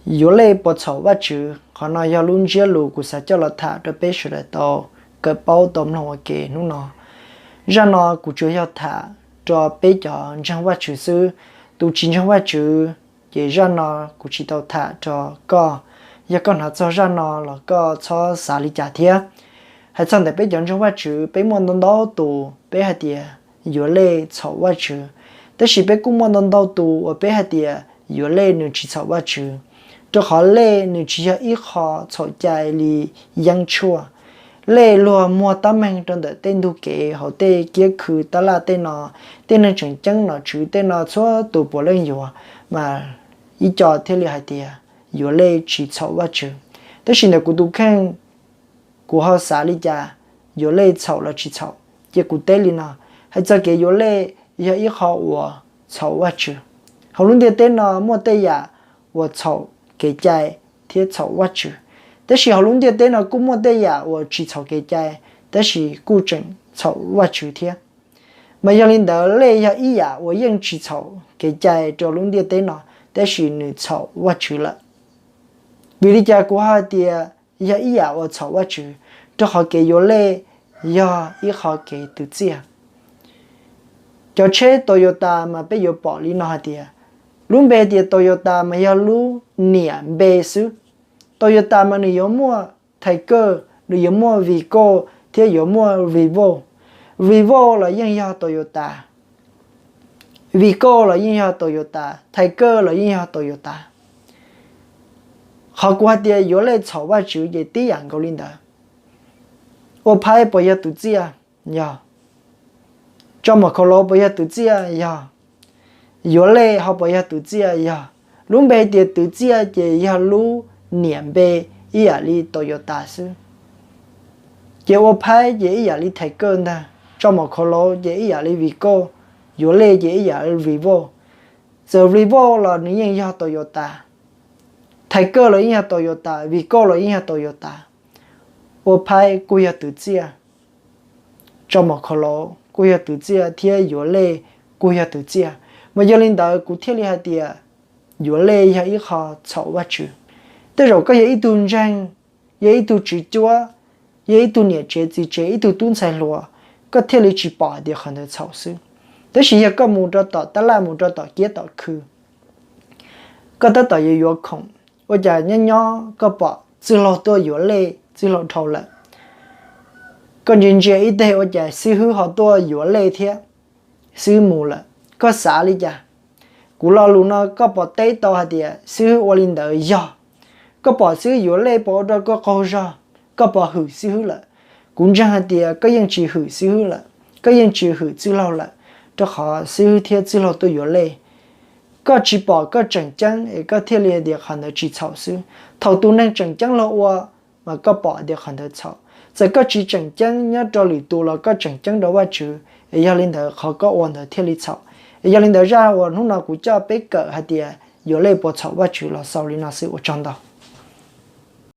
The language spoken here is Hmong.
Yuav lej puas txhaum Vajtswv? Qhov no yog lub ntsiab lus kuv xav coj los tham rau peb sawv daws tau kawm paub tau mloog ua ke hnub no. Zaj no kuv tsuas yog tham rau peb cov ntseeg Vajtswv xwb. Tus tsis ntseeg Vajtswv, ces zaj no kuv tsis tau tham rau koj. Yog koj hnav txog zaj no los koj txhob xav li cas thiab. Hais txog ntawm peb cov ntseeg Vajtswv, peb muaj ntau ntau tus peb hais tias yuav lej txhaum Vajtswv, tab sis peb kuj muaj ntau ntau tus uas peb hais tias yuav lej nws tsis txhaum Vajtswv, rau qhov lej nws tsis yog ib qho txhaum cai li yeeb tshuaj. Lej luag muag tab meeg rau ntawm tej ntug kev hauv tej kiab khw tab laj tej no, tej neeg tseem ceeb nom tswv tej no txhua tus puav leej yuav, mas ib co thiaj li hais tias yuav lej tsis txhaum Vajtswv. Tab sis ntawm kuv tus kheej, kuv ho xav li cas, yuav lej txhaum los tsis txhaum? Ces kuv teb li no, hais txog kev yuav lej yog ib qho uas txhaum Vajtswv. Hauv lub ntiaj teb no muaj tej yam uas txhaum kev cai thiab txhaum Vajtswv, tab sis hauv lub ntiaj teb no kuj muaj tej yam uas tsis txhaum kev cai, tab sis kuj tseem txhaum Vajtswv thiab. Mas yog li ntawd, lej yog ib yam uas yeej tsis txhaum kev cai rau lub ntiaj teb no, tab sis nws txhaum Vajtswv lawm. Vim li cas kuv ho hais tias yog ib yam uas txhaum Vajtswv? Rau qhov kev yuav lej yog ib qho kev twv txiaj. Cov tsheb Toyota mas peb yuav pom li no hais tias, lub npe tias Toyota mas yog lub niam npe xwb. Toyota mas nws yuav muaj Tiger, nws yuav muaj Vigo thiab yuav muaj Revo. Revo los yeej yog Toyota, Vigo los yeej yog Toyota, Tiger los yeej yog Toyota. Qhov kuv hais tias yuav lej txhaum Vajtswv ces tib yam nkaus li ntawd. Ua phaib puas yog twv txiaj? Yog. Tso mom khau lauv puas yog twv txiaj? Yog. Yuav lej ho puas yog twv txiaj? Yog. Lub npe tias twv txiaj ces yog lub niam npe ib yam li Toyota xwb. Ces ua phaib ces ib yam li Tiger ntag, tso mom khau lauv ces ib yam li Vigo, yuav lej ces ib yam li Revo. Txawm Revo los nws yeej yog Toyota, Tiger los yeej yog Toyota, Vigo los yeej yog Toyota. Ua phaib kuj yog twv txiaj, tso mom khau lauv kuj yog twv txiaj thiab yuav lej kuj yog twv txiaj. Mas yog li ntawd kuv thiaj li hais tias yuav lej yog ib qho txhaum Vajtswv. Tej zaum koj yog ib tug ntseeg, yog ib tug tswv cuab, yog ib tug niam tsev txiv tsev, ib tug tub ntxhais hluas, koj thiaj li tsis pom hais tias qhov ntawd txhaum xwb. Tab sis yog koj mus rau tom tab laj, mus rau tom kiab tom khw, koj tab tom yuav yuav khoom, ua cas nyob nyob koj pom txwj laug tuaj yuav lej, txwj laug dhau lawm. Koj ntsia ntsia ib teg ua cas xib hwb ho tuaj yuav lej thiab, xib hwb mus lawm. Koj xav li cas? Kuv lo lus no koj puas teb tau hais tias xib hwb ua li ntawd? Yog. Koj pom xib hwb yuav lej puas ua rau koj qaug zog? Koj puas hwm xib hwb lawm? Kuv ntseeg hais tias koj yeej tsis hwm xib hwb lawm, koj yeej tsis hwm txwj laug lawm, rau qhov xib hwb thiab txwj laug tuaj yuav lej. Koj tsis pom koj tseem ceeb es koj thiaj li tias qhov ntawd tsis txhaum xwb. Thaum tus neeg tseem ceeb los ua, mas koj pom tias qhov ntawd txhaum. Txawm koj tsis tseem ceeb nyob rau lwm tus los koj tseem ceeb rau Vajtswv, es yog li ntawd qhov koj ua ntawd thiaj li txhaum. Es yog li ntawd zaj uas hnub no kuv coj peb kawm hais tias yuav lej puas txhaum Vajtswv los xaus li no xwb, ua tsaug ntau.